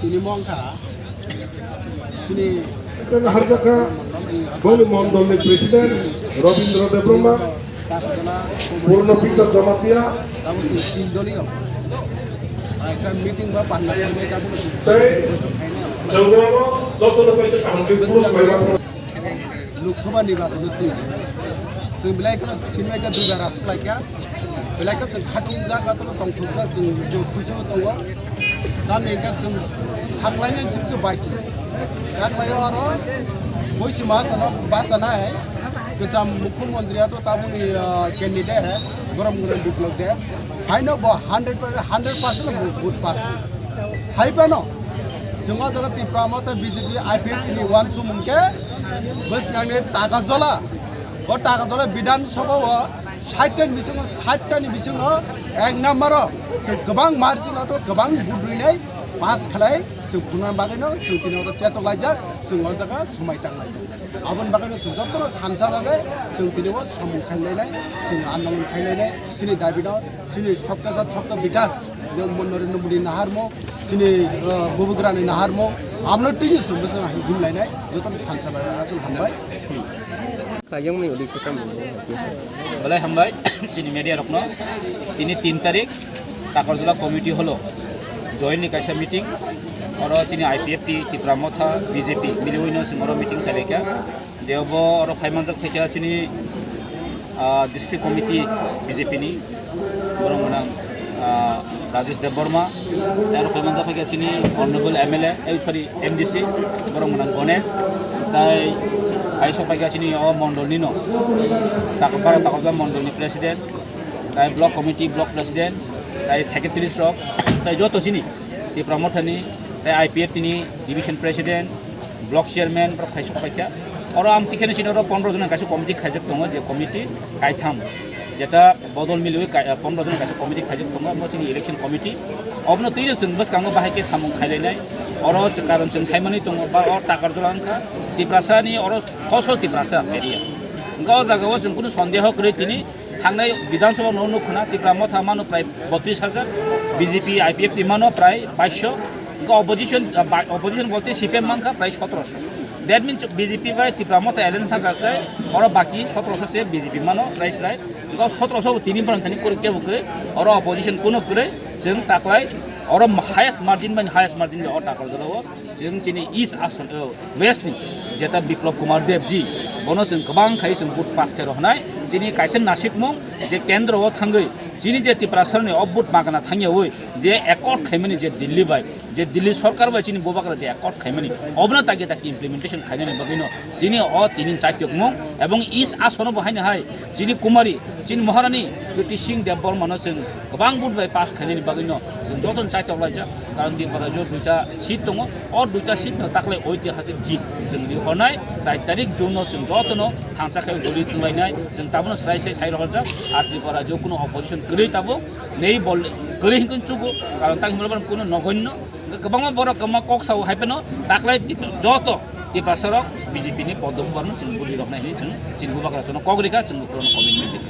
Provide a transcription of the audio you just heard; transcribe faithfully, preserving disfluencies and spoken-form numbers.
Tini mongkha sini harjaka boni mondolni president Robindra Debbarma, Purno Peter Jamatia, tei chwngno jotono kaisa kaham khe khulumlai ma thang. Lok Sabha nirbachon o twi. Chwng belai kheno tini bai khe duibar achuk lai kha. Belai khe chwng khatung jak, jotono tongthok jak, chwng jo khuisungo tongo. Tamni hwnkhe chwng saklainai simi se bai khe. Yaklaio aro boisi ma chana, ba chana hai. Kwcham mukhyamantri ato tabukni, ah, candidate hai. Gorom gorom Biplab Deb. Haino bo hundred percent, hundred percent bo vote pass. Hai phano, chwng o jaga Tipra Motha B J P I P F T ni uansukmung khe bwskangni Takarjala. O Takarjala Bidhan Sabha o sait ta ni bisingo, sait ta ni bisingo ek number o chwng kwbang margin o to kwbang vote rwinai pass khlai chwng phunukna bagwino chwng tini oro chetok laijak, chwng o jaga swmai tang laijak. Aboni bagwino chwng jotono thansa bagwi chwng tini o samung khlai lainai, chwng andolon khlai lainai. Chini dabi no, chini sabka sath sabka bikas, je mo Narendra Modi naharmo, chini, uh, Bubagrani naharmo, amno tini se bwswng himlainai, jotono thansa bai, achuk hambai. Kayang mai odi se kam. Belai hambai, chini media rokno, tini tin tarik, Takarjala committee holo, join ni kaisa meeting, oro chini I P F T, Tipra Motha, B J P, miliwino chwng oro meeting khailai kha. Jebo oro phai manjak thai kha chini, ah, district committee B J P ni borok gwnang, ah, Rajesh Debbarma, tei oro phai manjak thai kha chini honorable M L A, eh, sorry, M D C, borok gwnang Ganesh, tei hai sok phai kha chini o mondol ni no, Takarpara Takarjala mondol ni president, tei block committee, block president, tei secretaries rok, tei joto chini Tipra Motha ni, tei I P F T ni division president, block chairman borok khaisok paikha. Oro amtwi kheno chini oro pondro jona kaisa committee khaijak tongo, je committee kaitham, jeta bodol milwi kai-, pondro jona kaisa committee khaijak tongo, omo chini election committee. Obono twino chwng bwskango bahai khe samung khailainai. Oro chwng karon chwng saimani tongo, ba o Takarjala wngkha Tiprasa ni oro fosol Tiprasa area. Wngkha o jaga o chwng kunu sondeho kwrwi tini Thangnai Bidhan Sabha no nuk khna Tipra Motha mano prai botris hajar, B J P I P F T mano prai baisho, wngkha opposition, ah, ba-, opposition bolte C P M mankha prai sotoroso. That means B J P bai Tipra Motha alliance thangkha khe oro baki sotoroso se B J P mano srai srai. Wngkha sotoroso bo tini borok thani kwrwi kebo kwrwi, oro opposition kuno kwrwi, chwng taklai oro highest margin bai highest margin bai o Takarjala o. Chwng chini East Assam, o, West ni jeta Biplab Kumar Deb ji, bono chwng kwbang khai chwng vote pass khe rohornai. Chini kaisa nasikmung je kendro o thangwi chini je Tiprasa ni o vote magana thangyawi je accord khaimani je Delhi bai, je Delhi sorkar bai chini bubagra je accord khaimani, obono taki taki implementation khainani bagwino chini o tini chaityokmung ebong East Assam bo haino hai chini Kumari, chini Maharani Kriti Singh Debbarma no chwng kwbang vote bai pass khainani bagwino chwng jotono chaitok laijak. Karon Tipra rajyo duita seat tongo, o duita seat no taklai oitihasik jit chwng rihornai. Char tarik June no chwng jotono thansa khai guri thwnglainai, chwng tabono srai sai sai rohorjak. Ar Tipra rajyo kuno opposition kwrwi tabuk nei bol kwrwi hinkhe chugo, karon tang himlai kuno nogoinno. Kwbangma borok kwbangma kok sao hai phano taklai Tip-, joto Tiprasa rok B J P ni podok bubarno chwng guri roknai hinwi chwng chini bubagra jono kok rikha, chwng bubagra commitment rikha.